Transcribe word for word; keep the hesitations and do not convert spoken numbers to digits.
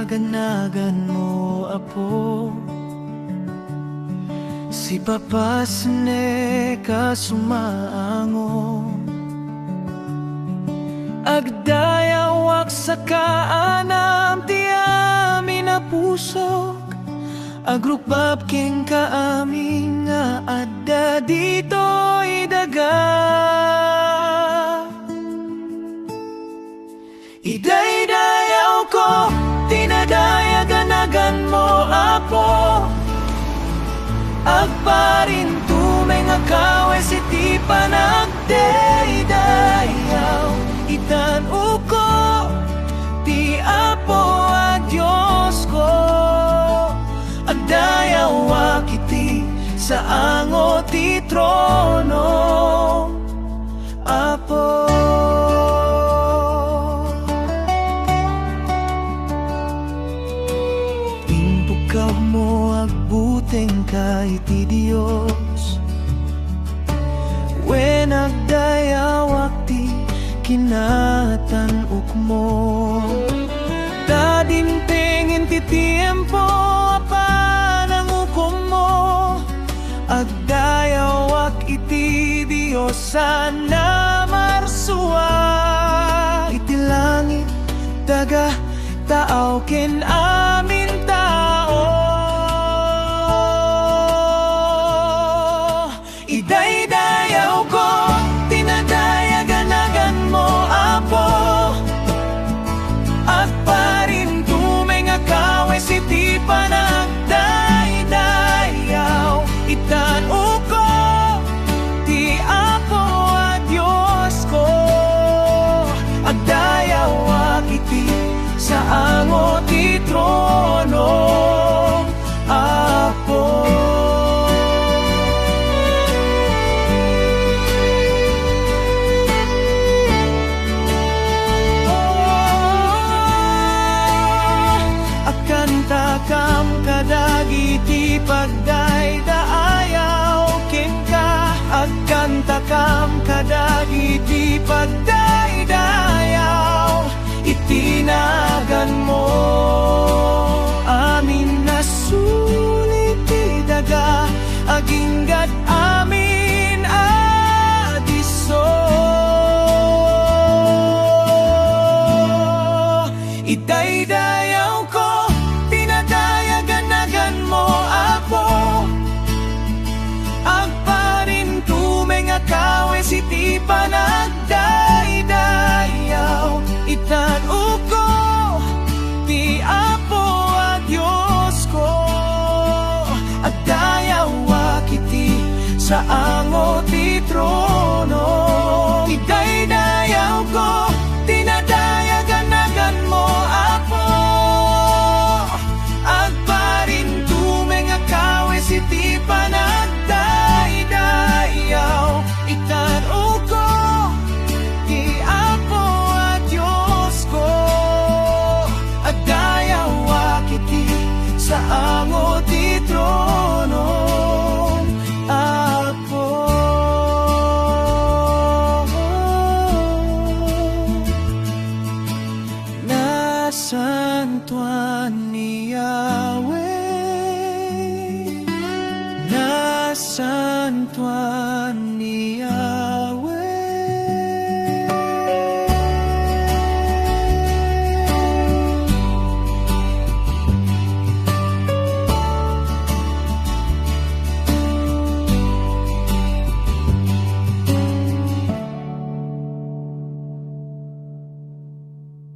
ganaganmo, Apo. Sipapasnek a sumaango. Agdayawak sa kaanam ti amin a pusok. Agrukbab kenka amin nga adda ditoy daga. Idaydayawko ti nadayag a naganmo, Apo. Agparintumeng a kawes iti panagdaydayaw. Itan-ok ti Apo a Diosko. Agdayawak iti saango ti trono. Apo, impukawmo, agbutengka iti Dios, wen agdayawak ti kinatan-okmo. Ta dimtengen ti tiempo a panangukommo. Agdayawak iti Dios a namarsua. Iti langit, daga, taaw ken amin tao. Idaydayawko ti nadayag a naganmo, Apo. Agparintumeng a kawes iti panagdaydayaw. Itan-okko ti Apo a Diosko. Agdayawak iti saango ti trono. Apo. Akantakam kadagiti pagdaydayaw kenka, akantakam kadagiti pagdaydayaw. Iti naganmo, amin a suli ti daga, agingga amin a disso. Idaydayawko ti nadayag a naganmo, Apo. Agparintumeng a kawes iti panagdaydayaw. Itan-okko ti Apo a Diosko. Agdayawak iti saango ti trono. Idaydayawko ti nadayag a naganmo, Apo. Agparintumeng a kawes iti panagdaydayaw. Itan-okko ti Apo a Diosko. Agdayawak iti saango ti trono, Apo. Nasantoan ni Yahweh, nasantoan ni Yahweh.